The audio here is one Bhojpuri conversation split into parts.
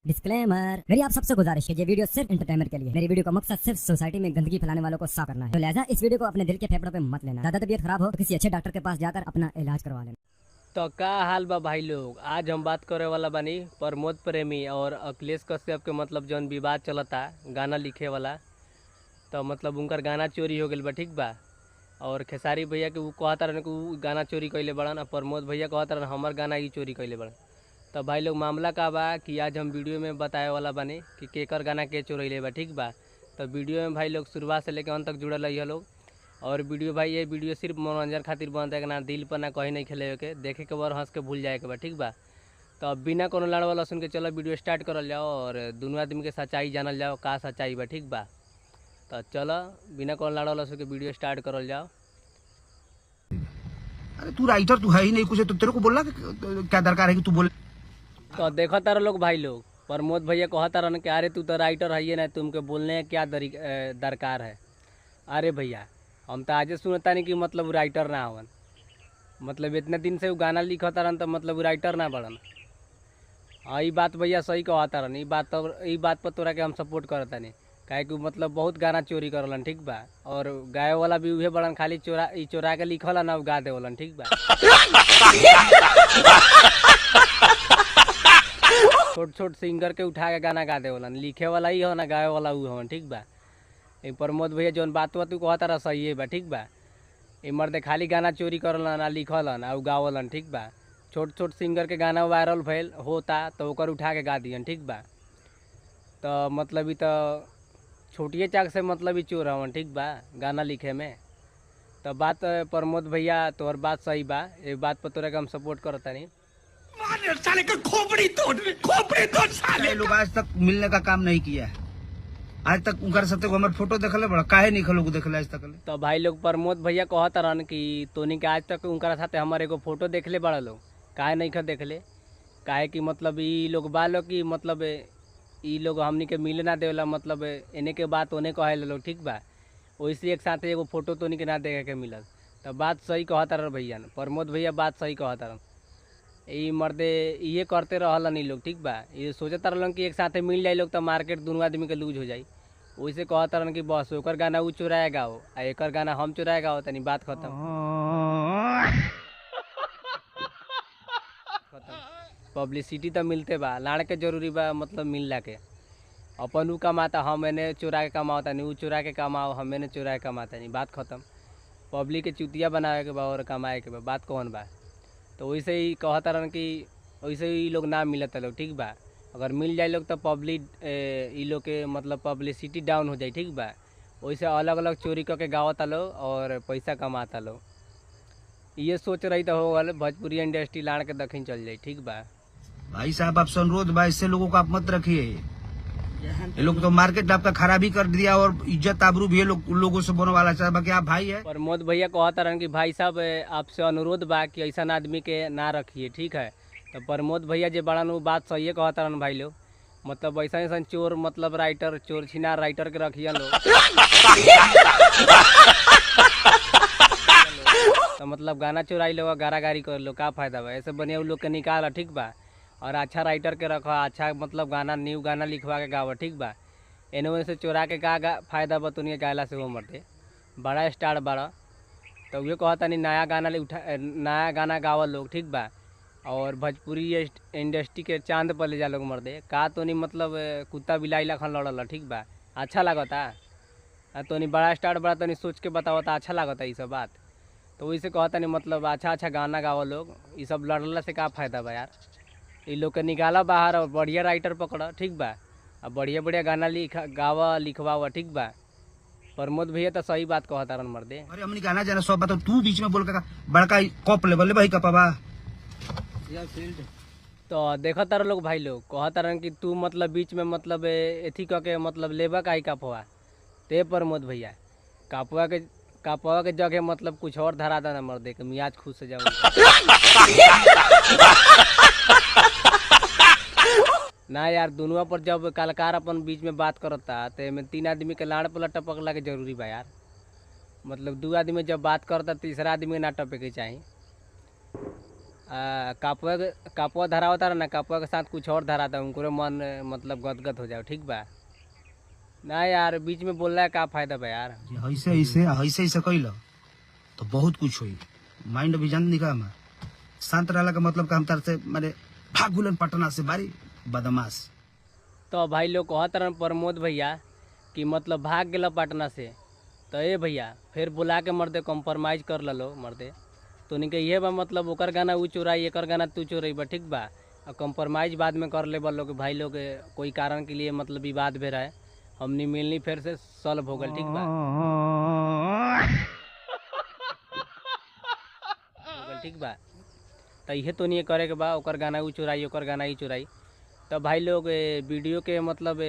डिस्क्लेमर, मेरी आप सबसे गुजारिश है, ये वीडियो सिर्फ एंटरटेनमेंट के लिए है। मेरी वीडियो का मकसद सिर्फ सोसाइटी में गंदगी फैलाने वालों को साफ करना है, तो लिहाजा इस वीडियो को अपने दिल के फेफड़ों पे मत लेना। ज्यादा तबीयत खराब हो तो किसी अच्छे डॉक्टर के पास जाकर अपना इलाज करवा लेना। तो का हाल बा भाई लोग, आज हम बात करे वाला बानी प्रमोद प्रेमी और अखिलेश कश्यप के मतलब जौन विवाद चलता गाना लिखे वाला, तो मतलब उनकर गाना चोरी हो गइल बा, ठीक बा। और खेसारी भैया के उ कहता रहन कि उ गाना चोरी कइले बड़न, और प्रमोद भैया कहता रहन हमर गाना ई चोरी कइले बड़न। तो भाई लोग मामला का बा कि आज हम वीडियो में बताए वाला बानी कि केकर गाना के चोरैले बा, ठीक बा। तो वीडियो में भाई लोग शुरुआत से लेकर अंत तक जुड़ल रही लोग। और वीडियो भाई ये वीडियो सिर्फ मनोरंजन खातिर बनता है ना, दिल पर ना कहीं नहीं खेले के, देखे के बार हंस के भूल जाए के बा, ठीक बा। तो अब बिना कोनो लड़ वाला सुन के चलो वीडियो स्टार्ट करल जाओ और दुनू आदमी के सच्चाई जानल जाओ का सच्चाई बा, ठीक बा। तो चलो बिना कोनो लड़ वाला सुन के वीडियो स्टार्ट करल जाओ। अरे तू राइटर तू है ही नहीं कुछ, तो तेरे को बोलना क्या दरकार है कि तू बोल। तो देखो तारा लोग भाई लोग, प्रमोद भैया कहता रहन कि अरे तू तो राइटर है ना, तुमके बोलने क्या दरकार है। अरे भैया हम तो आजे सुनता नहीं कि मतलब राइटर ना हवन, मतलब इतने दिन से वो गाना लिखता रहन तो मतलब राइटर ना बड़न। हाँ ये बात भैया सही कहता रहन, ई बात पर तोरा के हम सपोर्ट करता नहीं, काहे कि मतलब बहुत गाना चोरी करलन, ठीक बा। और गाए वाला भी उहे बड़न, खाली चोरा के लिखल ना गा देवलन, ठीक बा। छोट छोट सिंगर के उठा के गाना गा देवलन, लिखे वाला ही हो ना गाए वाला उ हवन, ठीक बा। ए प्रमोद भैया जौन बात तू कहता रह सही है बा, ठीक बा। ए मर्दे खाली गाना चोरी करलन आ लिखलन आ गावलन, ठीक बा। छोट छोट सिंगर के गाना वायरल भइल होता तो ओकर उठा के गा दियन, ठीक बा। तो मतलब ई तो छोटिए चाक से मतलब ई चोर हवन, ठीक बा, गाना लिखे में। तो बात प्रमोद भैया तोहर बात सही बा, ए बात पर तोरा के हम सपोर्ट करता नहीं। साले का खोपड़ी तोड़, खोपड़ी तोड़ साले। लोग आज तक मिलने का काम नहीं किया है, आज तक उनकर साथे हमर फोटो देखले बड़ा काहे नहीं खलो देखले आज तक। तो भाई लोग प्रमोद भैया कहता रहन कि तोनी के आज तक उनकर साथे हमर एगो फोटो देखले बड़ा लोग, काहे नहीं ख देखले, काहे कि मतलब ई लोग बा लोग कि मतलब ई लोग हमनी के मिले ना देवला, मतलब एने के बात ओने कहे लोग, ठीक बा। वैसे एक साथे एगो फोटो तोनी के ना देखे के मिलल। तो बात सही कहता रहन भैया, प्रमोद भैया बात सही कहता रहन। ई मर्दे ये करते रहलन ई लोग, ठीक बा। ये सोचता रहलन कि एक साथे मिल जाए लोग तो मार्केट दुनू आदमी के लूज हो जाई, वैसे कहता रहन कि बस ओकर गाना उ चुराए गाओ आ एकर गाना हम चुराए गाओ, तनी बात खत्म खत्म। पब्लिसिटी तो मिलते बा, लाड़ के जरूरी बा मतलब मिलला के। अपन उ कमाता हम एने चुरा के कमावता नहीं, उ चुरा के कमाओ हम एने चुरा के कमाता नहीं, बात खत्म। पब्लिक के चुतिया बनावे के बा और कमाए के बा, बात कौन बा। तो वैसे ही कहता रहन कि वैसे ही लोग ना मिलता लोग, ठीक बा। अगर मिल जाए लोग तो पब्लिक ई लोग के मतलब पब्लिसिटी डाउन हो जाए, ठीक बा। वैसे अलग अलग चोरी करके गावता लोग और पैसा कमाता लोग। ये सोच रही तो हो गल भोजपुरी इंडस्ट्री लाड़ के दक्षिण चल जाए, ठीक बा। भाई साहब आपसे अनुरोध बा, ऐसे लोगों को आप मत रखिए, ये लोग तो मार्केट आपका खराबी कर दिया और इज्जत आबरू भी लोग लोगों से बनवाला चाहे। बाकी आप भाई है। प्रमोद भैया कहता रहन कि भाई साहब आपसे अनुरोध बा कि ऐसा आदमी के ना रखिए, ठीक है। तो प्रमोद भैया जे बड़न वो बात सही कहता रहन भाई लोग, मतलब ऐसा ऐसा चोर मतलब राइटर चोर छिना राइटर के रखिए लोग। तो मतलब गाना चोराई लोग गारा गारी कर लो, का फायदा बा। ऐसे बढ़िया लोग के निकाल, ठीक बा, और अच्छा राइटर के रखो, अच्छा मतलब गाना न्यू गाना लिखवा के गावा, ठीक बा। एने से चोरा के का फायदा बा तुनिया गायला से, वो मरते बड़ा स्टार बड़ा। तो ये कहता नहीं नया गाना ले उठा नया गाना गावा लोग, ठीक बा। और भोजपुरी इंडस्ट्री के चांद पर ले जा लोग मर्दे, का तो नहीं मतलब कुत्ता बिलाई लखन लड़ल, ठीक बा। अच्छा लगता तो नहीं बड़ा स्टार बड़ा तो नहीं सोच के बतावता, अच्छा लगता ये सब बात। तो वैसे कहता नहीं मतलब अच्छा अच्छा गाना गावा लोग, ये सब लड़ला से का फायदा बा यार। ये लोग के निकाला बाहर और बढ़िया राइटर पकड़ा, ठीक बा, और बढ़िया बढ़िया गाना लिखा गावा लिखवावा, ठीक बा। प्रमोद भैया तो सही बात कहता रहन मर्दे। अरे हमनी गाना जाना सब बात, तू बीच में बोल के बड़का कप लेवल भाई कपवा। तो देखा तारा लोग भाई लोग कहता रहन कि तू मतलब बीच में मतलब एथी कह के मतलब लेबा काई कपवा, ते प्रमोद भैया कापवा के जगह मतलब कुछ और धरा देना मर्दे के मियाज खुश हो जाओ। ना यार दुनुआ पर जब कलाकार अपन बीच में बात करता तो एमे तीन आदमी के लाड़ पर टपकला के जरूरी बा यार। मतलब दू आदमी जब बात करता तीसरा आदमी ना टपे के चाही। कापुआ कापुआ धरावता रहा ना, कापुआ के साथ कुछ और धराता, उनको मन मतलब गदगद हो जाओ, ठीक बा ना यार। बीच में बोलना है का फायदा बा यार। ऐसे ऐसे ऐसे ऐसे कैल तो बहुत कुछ होई। माइंड अभी जान निका हमार शांत रहला का मतलब का हम तार से माने भागुलन पटना से बारी बदमाश। तो भाई लोग कहत रहन प्रमोद भैया कि मतलब भाग गेल पटना से, तो ए भैया फिर बुला के मर्दे कॉम्प्रोमाइज कर ललो मर्दे। तो उनके ये बा मतलब ओकर गाना ऊ चोराई, एकर गाना तू चोराई बा, ठीक बा। और कॉम्प्रोमाइज बाद में कर ले लोग भाई लोग, कोई कारण के लिए मतलब विवाद भी रहे, हमनी मिलनी फिर से सॉल्व हो गल, ठीक बा हो गल, ठीक बा। तो इहे तो नहीं करे के बा, ओकर गाना ऊ चोराई, ओकर गाना ई चोराई। तो भाई लोग वीडियो के मतलब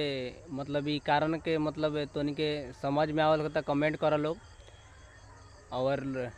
मतलब ई कारण के मतलब तोनी के समझ में आवल तो कमेंट कर लोग, और